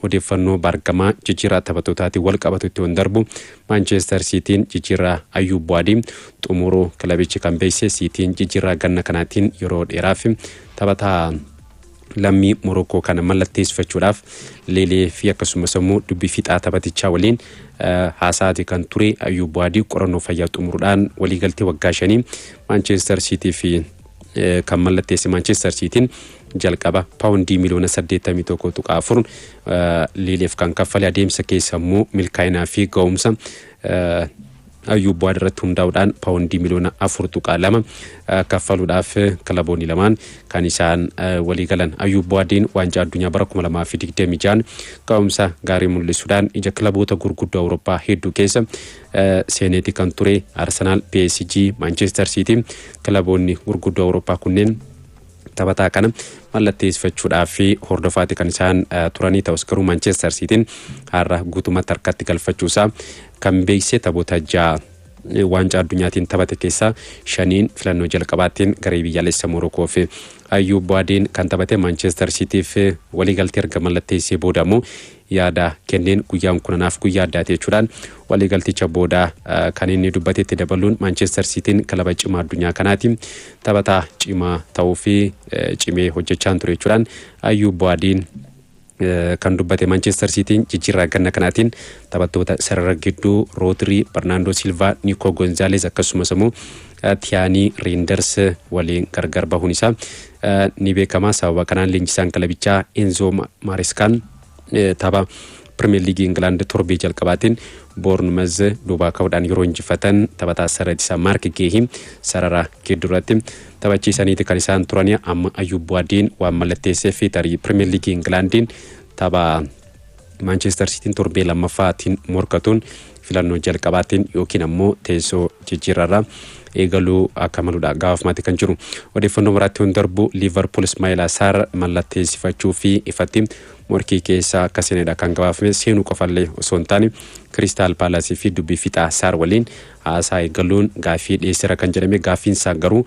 Odeeffannoo baargamaa jijjiirraa taphattootaatiin wal qabatu itti darbu, Maanchestar Siitiin jijjiirraa Ayyuub Buwaadii xumuruu kilabichi kan beeksise. Siitiin jijjiirraa ganna kanaatiin yeroo dheeraaf taphataa lammii Morokoo kana mallatteessifachuudhaaf leelee fi akkasumas immoo dubbii fixaa taphatichaa waliin haasaati kan ture. Ayyuub Buwaadii qorannoo fayyaa xumuruudhaan waliigaltee waggaa 5 Maanchestar Siitii fi kan mallatteesse. Maanchestar Siitiin jalqaba paawundii miliyoona 81.4 liileef kan kaffale, adeemsa keessa immoo milkaa'inaa fi ga'umsa Ayyuub Buwaad irratti hundaa'uudhaan paawundii miliyoona 4.2 kaffaluudhaaf kilaboonni lamaan kan isaan walii galan. Ayyuub Buwaadiin waancaa addunyaa bara 2026 ga'umsa gaarii mul'isuudhaan ija kilaboota gurguddoo Awurooppaa hedduu keessa seeneeti kan ture. Arsenaal, PSG, Manchester City, kilaboonni gurguddoo Awurooppaa kunneen taphataa kana mallatteessifachuudhaaf hordofaati kan isaan turanii. Ta'us garuu Manchester Cityin har'a guutummaatti harkatti galfachuusaa kan beeksise. Taphoota 6 waancaa addunyaatiin taphate keessaa shaniin filannoo jalqabaatiin garee biyyaalessa Morokoo fi Ayyuub Buwaadiin kan taphate. Manchester Cityf waliigaltee erga mallatteessee booda immoo yaada kenneen, guyyaan kun anaaf guyyaa addaati jechuudhaan waliigalticha booda kan inni dubbatetti dabaluun, Manchester Cityin kilaba cimaa addunyaa kanaati, taphataa cimaa ta'uu fi cimee hojjechaa ture jechuudhaan Ayyuub Buwaadiin kan dubbate. Manchester Cityin jijjiirraa ganna kanaatiin taphattoota sarara gidduu Roodrii, Barnaandoo Silvaa, Nico Gonzaales akkasumas immoo Tiyaanii Reinders waliin gargar bahuun isaa ni beekama. Sababa kanaan leenjisaan kilabichaa Enzo Maareskaan tapha Pirimeer Liigii Ingilaand torbee jalqabaatiin Boornmaz duubaa ka'uudhaan yeroo injifatan taphataa sarara ittisaa Maark Geehii sarara gidduuratti taphachiisaniiti kan isaan turanii. Amma Ayyuub Buwaadiin waan mallatteessee fi tarii Pirimeer Liigii Ingilaandiin tapha Maanchestar Siitiin torbee lammaffaatiin morkatuun filannoo jalqabaatiin yookiin ammoo teessoo jijjiirarraa eegaluu akka maludha gaafamaati kan jiru. Odeeffannoo biraatti hin darbu, Liivarpuul Ismaa'eel Saar mallatteessifachuu fi ifatti morkii keessa akka seenedha kan gabaafame. Seenuu qofallee osoo hin taane Kiristaal Paalasii fi dubbii fixaa Saar waliin haasaa eegaluun gaaffii dhiyeesseera kan jedhame. Gaaffiin isaa garuu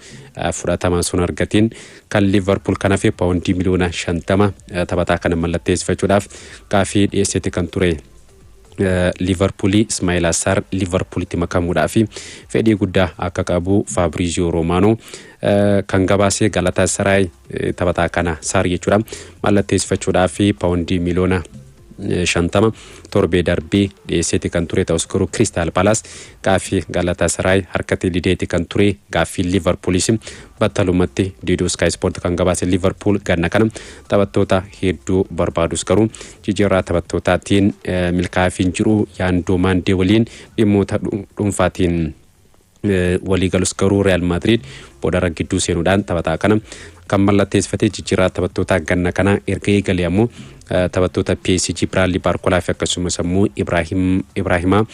fudhatama sun argatiin kan Liivarpuul kan hafe paawundii miliyoona 50 taphataa kana mallatteessifachuudhaaf gaaffii dhiyeesseeti kan ture. Liivarpuulii Ismaa'eel Saar Liivarpuulitti makamuudhaaf fedhii guddaa akka qabu Faabrizio Romaanoo kan gabaase. Galatasaray taphataa kana Saar jechuudha mallatteessifachuudhaaf paawundii miliyoona 50 torbee darbee dhiyeesseeti kan ture. Ta'us garuu Kiristaal Paalaas gaaffii Galatasaray harkatti dideeti kan ture. Gaaffii Liivarpuulis battalumatti diduu Sky Sport kan gabaase. Liivarpuul ganna kana taphattoota hedduu barbaadus garuu jijjiirraa taphattootaatiin milkaa'aa jiru. Yaandoo Maandee waliin dhimmoota dhuunfaatiin walii galus garuu Real Madrid boodarra gidduu seenuudhaan taphataa kana kan mallatteessifatee. Jijjiirraa taphattoota ganna kana erga eegalee ammoo taphattoota PSG Biraadlii Baarkolaa fi akkasumas ammoo Ibraahimaa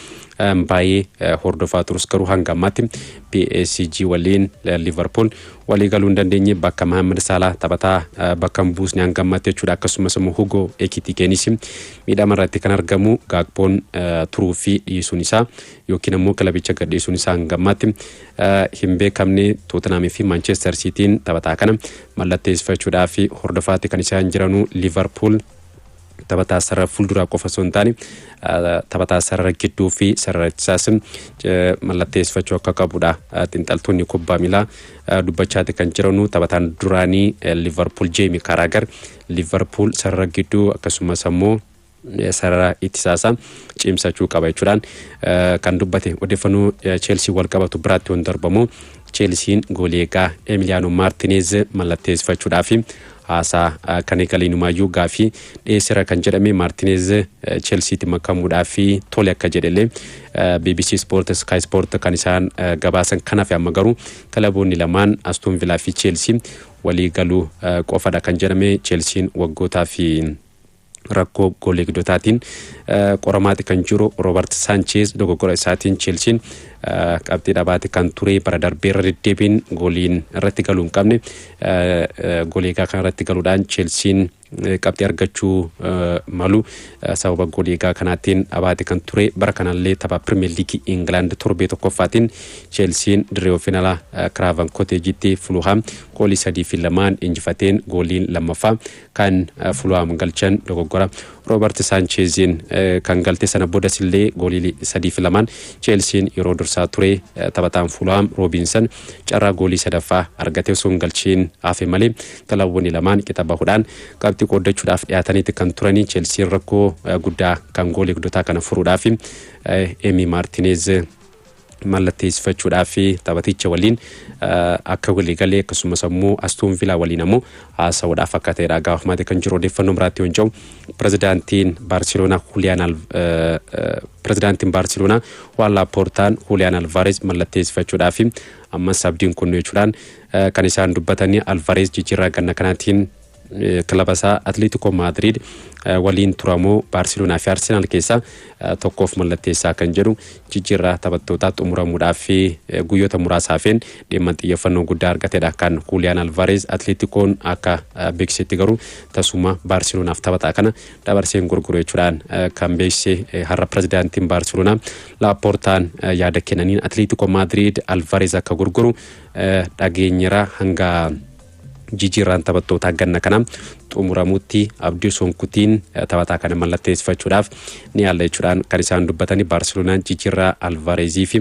baay'ee hordofaa turus garuu hanga ammaatti PSG waliin Liverpool walii galuu hin dandeenye. Bakka Mohaammed Salah taphataa bakka hin buusne hanga ammaatti jechuudha. Akkasumas immoo Hugo Ekitikeenis miidhama irratti kan argamu. Gaakpoon turuu fi dhiisuun isaa yookiin ammoo kilabicha gadhiisuun isaa hanga ammaatti hin beekamne. Tottenham fi Manchester Cityin taphataa kana mallatteessifachuudhaaf hordofaatti kan isaan jiranuu. Liverpool taphataa sarara fuulduraa qofa osoo hin taane taphataa sarara gidduu fi sarara ittisaas mallatteessifachuu akka qabudha xiinxaltoonni kubbaa miilaa dubbachaati kan jiranu. Taphataan duraanii Liverpool Jeemi Karaagar Liverpool sarara gidduu akkasumas ammoo sarara ittisaasaa cimsachuu qaba jechuudhaan kan dubbate. Odeeffannoo Cheelsii wal qabatu biraatti waan darbamu, Cheelsiin goolii eegaa Emiliyaano Maartineez mallatteessifachuudhaaf haasaa kan eegaliinumaayyuu gaafii dhiyeesseera kan jedhame. Maartineez Cheelsiitti makamuudhaaf tole akka jedhellee BBC Sport, Sky Sport kan isaan gabaasan. Kanaaf amma garuu kilaboonni lamaan Aston Villaa fi Cheelsii walii galuu qofadha kan jedhame. Cheelsiin waggootaa fi rakkoo goolii eegdotaatiin qoramaati kan jiru. Roobert Sanchez dogoggora isaatiin Cheelsiin qabxii dhabaati kan ture. Bara darbee irra deddeebiin gooliin irratti galuu hin qabne goolii eegaa kan irratti galuudhaan Cheelsiin Qabxii argachuu malu sababa goolii egaa kanaatiin abaate kan ture. Bara kanallee tapha Pirimeer Liigii Ingilaand torbee tokkoffaatiin Cheelsiin dirree ofiin alaa Kiraavan Koteejitti Fuluhaam goolii 3-2 injifateen, gooliin lammaffaa kan Fuluhaam galchan dogoggora Roobert Saancheeziin kan galte. Sana boodas illee goolii 3-2 Cheelsiin yeroo dursaa ture, taphataan Fuluhaam Roobiinsan carraa goolii sadaffaa argatee osoo hin galchiin hafe malee kilaboonni lamaan qixa bahuudhaan qabxii qooddachuudhaaf dhiyaataniiti kan turanii. Cheelsiin rakkoo guddaa kan goolii eegdotaa kana furuudhaaf Emi Maartineez mallatteessifachuudhaaf taphaticha waliin akka waliigalee, akkasumas ammoo Astoon Villaa waliin ammoo haasa'uudhaaf akka ta'edha gaafamaa kan jiru. Odeeffannoo biraatti yoo ta'u, pirezidaantiin Baarseloonaa Juan Laaportaan Julian Alvarez mallatteessifachuudhaaf ammas abdiin kunnu jechuudhaan kan isaan dubbatanii. Alvarez jijjiirraa ganna kanaatiin kilaba isaa Atleetico Maadriid waliin turamoo Baarseloonaa fi Arsenaal keessaa tokkoof mallatteessaa kan jedhu, jijjiirraa taphattootaa xumuramuudhaaf guyyoota muraasaafeen dhimma xiyyeeffannoo guddaa argatedha kan Julian Alvarez. Atleetikoon akka beeksisetti garuu tasuma Baarseloonaaf taphataa kana dabarseen gurguru jechuudhaan kan beeksise. Har'a pirezidaantiin Baarseloonaa Laaportaan yaada kennaniin, Atleetico Maadriid Alvarez akka gurguru dhageenyera, hanga jijjiirraan taphattootaa ganna kana xumuramutti abdii osoo hin kutiin taphataa kana mallatteessifachuudhaaf ni yaalla jechuudhaan kan isaan dubbatanii. Baarseloonaan jijjiirraa Alvaarezii fi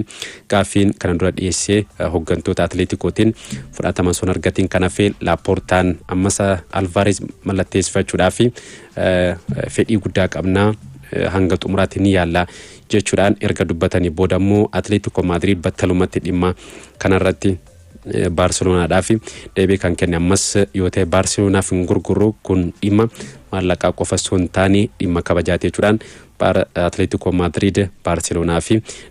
gaaffiin kana dura dhiyeessee hooggantoota Atleetikootiin fudhatama osoo hin argatiin kan hafe, Laaportaan ammas Alvaarez mallatteessifachuudhaaf fedhii guddaa qabnaa, hanga xumuraatti ni yaalla jechuudhaan erga dubbatanii booda immoo Atleetikoo Maadriid battalumatti dhimma kanarratti Baarseloonaadhaaf deebii kan kenne ammas yoo ta'e, Baarseloonaaf hin gurgurru, kun dhimma maallaqaa qofa osoo hin taane dhimma kabajaati jechuudhaan Atleetikoo Maadriid Baarseloonaaf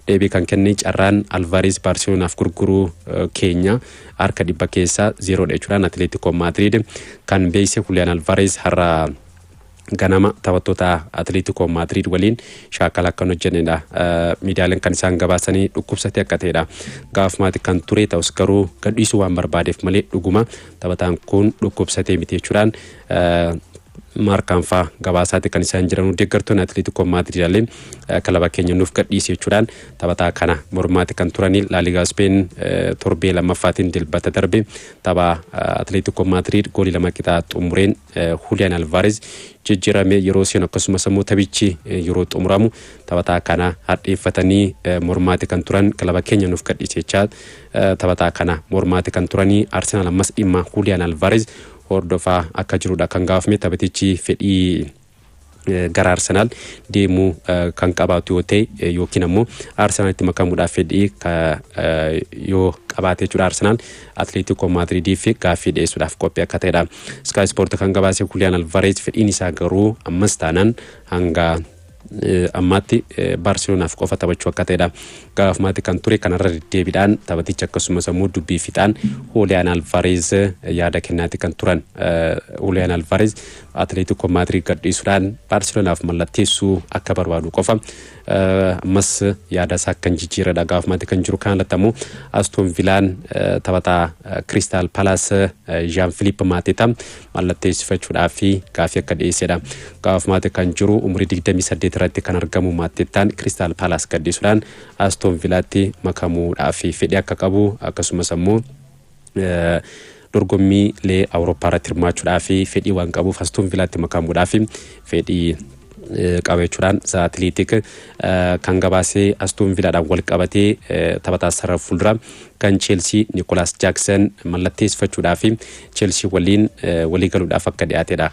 deebii kan kenne. Carraan Alvaareez Baarseloonaaf gurguruu keenya harka 100 keessaa zeeroodha jechuudhaan Atleetikoo Maadriid kan beeksise. Huliyaan Alvaareez har'a ganama taphattoota Atleetikoo Maadriid waliin shaakala akka hin hojjennedha. Miidiyaaleen kan isaan gabaasanii dhukkubsatee akka ta'edha. Gaafumaati kan ture ta'us garuu gadhiisuu waan barbaadeef malee dhuguma taphataan kun dhukkubsatee miti jechuudhaan Maarkaan faa gabaasaati kan isaan jiran. Deeggartoonni Atleetikoo Maadriid illee kilaba keenya nuuf gadhiise jechuudhaan taphataa kana mormaati kan turanii. Laaligaa Speen torbee lammaffaatiin Dilbata darbe tapha Atleetikoo Maadriid goolii 2 qixaa xumureen Julian Alvarez jijjiiramee yeroo seenu, akkasumas immoo taphichi yeroo xumuramu taphataa kana hadheeffatanii mormaati kan turan, kilaba keenya nuuf gadhiise jechaa taphataa kana mormaati kan turanii. Arsenaal ammas dhimma Julian Alvarez hordofaa akka jirudha kan gaafame. Taphatichi fedhii gara Arsenaal deemuu kan qabaatu yoo ta'e, yookiin ammoo Arsenaalitti makamuudhaaf fedhii yoo qabaate jechuudha, Arsenaal Atleetikoo Maadriidiif gaaffii dhiyeessuudhaaf qophii akka ta'edha. Sky Sport kan gabaase. Julian Alvarez fedhiin isaa garuu ammas taanaan hanga ammaatti Baarseloonaaf qofa taphachuu akka ta'edha. Gaafumaatti kan ture kanarra deddeebiidhaan taphatichi akkasumas immoo dubbii fixaan Julian Alvarez yaada kennaati kan turan. Julian Alvarez Atleetikoo Maadriid gadhiisuudhaan Baarseloonaaf mallatteessuu akka barbaadu qofa ammas yaada isaa kan jijjiiradha gaafumaatti kan jiru. Kan alatti ammoo Aston Villaan taphataa Crystal Palace Jean Philippe Mateta mallatteessifachuudhaaf gaafii akka dhiyeessedha. Gaafumaatti kan jiru, umurii 28 irratti kan argamu Matetaan Crystal Palace gadhiisuudhaan Aston Villaatti makamuudhaaf fedhii akka qabu, akkasumas ammoo dorgommiilee Awurooppaa irratti hirmaachuudhaaf fedhii waan qabuuf Aston Villaatti makamuudhaaf fedhii qaba jechuudhaan Atileetik kan gabaasee. Aston Villaadhaan wal qabatee taphataa sarara fuuldura kan Cheelsii Nikolaas Jaaksan mallatteessifachuudhaaf Cheelsii waliin walii galuudhaaf akka dhiyaatedha.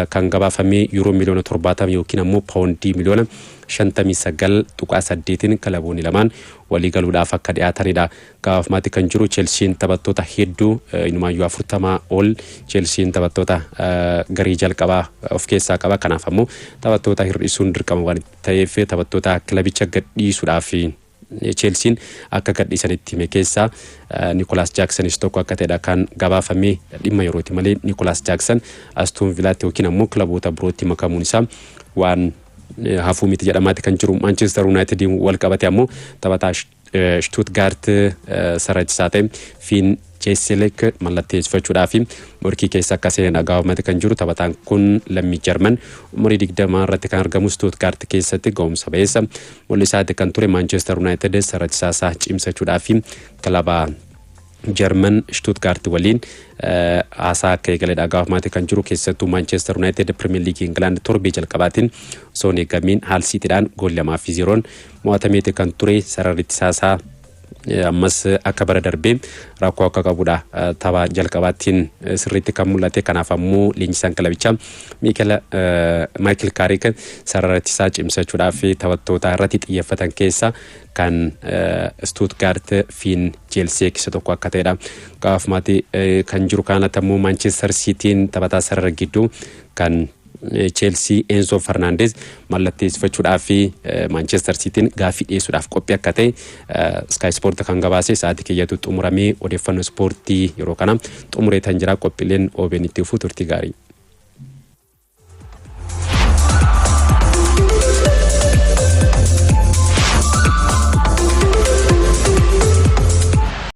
Kan gabaafame yuuroo miliyoona 70 yookiin ammoo paawundii miliyoona 59.8n kilaboonni lamaan walii galuudhaaf akka dhiyaatanidha. Gaafumaatti kan jiru, Cheelsiin taphattoota hedduu, inumaayyuu 40 ol, Cheelsiin taphattoota garii jalqabaa of keessaa qaba. Kanaaf ammoo taphattoota hir'isuun dirqama waan ta'eef taphattoota kilabicha gadhiisuudhaaf Cheelsiin akka gadhiisanitti hime keessaa Nikolaas Jaaksanis tokko akka ta'edha kan gabaafame. Dhimma yerooti malee Nikolaas Jaaksan Astoon Villaatti yookiin ammoo kilaboota birootti makamuun isaa waan hafuu miti jedhamaati kan jiru. Maanchestar Yuunaayitediin wal qabate ammoo taphataa Stuttgart sararchisaa ta'e Fiin Cheeselek mallatteessifachuudhaaf morkii keessa akka seenan dhagahamate kan jiru. Taphataan kun lammii Jarman umurii 20 irratti kan argamu, Stuttgart keessatti ga'umsa ba'eessa mul'isaatti kan ture. Manchester United sararchisaa isaa cimsachuudhaaf kilaba Jarman Stuttgart waliin haasaa akka eegale dhagahamate kan jiru. Keessattuu Manchester United Premier League England torbee jalqabaatiin osoo hin eegamiin Hull Cityidhaan gool 2-0n mo'atameeti kan ture. Sararri ittisaasaa ammas akka bara darbee rakkoo akka qabudha tapha jalqabaattiin sirriitti kan mul'ate. Kanaaf ammoo leenjisaan kilabichaa Maayikil Kaarik sarara ittisaa cimsachuudhaaf taphattoota irratti xiyyeeffatan keessa kan Stuttgart Fiin Jeelseek isa tokko akka ta'edha. Gaafumaatti kan jiru kanatti ammoo Manchester Cityin taphataa sarara gidduu kan Chelsea Enzo Fernandez mallatteessifachuudhaaf Manchester Cityin gaaffii dhiyeessuudhaaf qophii akka ta'e Sky Sport kan gabaase. Sa'aatii keeyyatu xumuramee odeeffannoo ispoortii yeroo kana xumuree tan jira. Qophiileen OBN itti fufuu, turtii gaarii.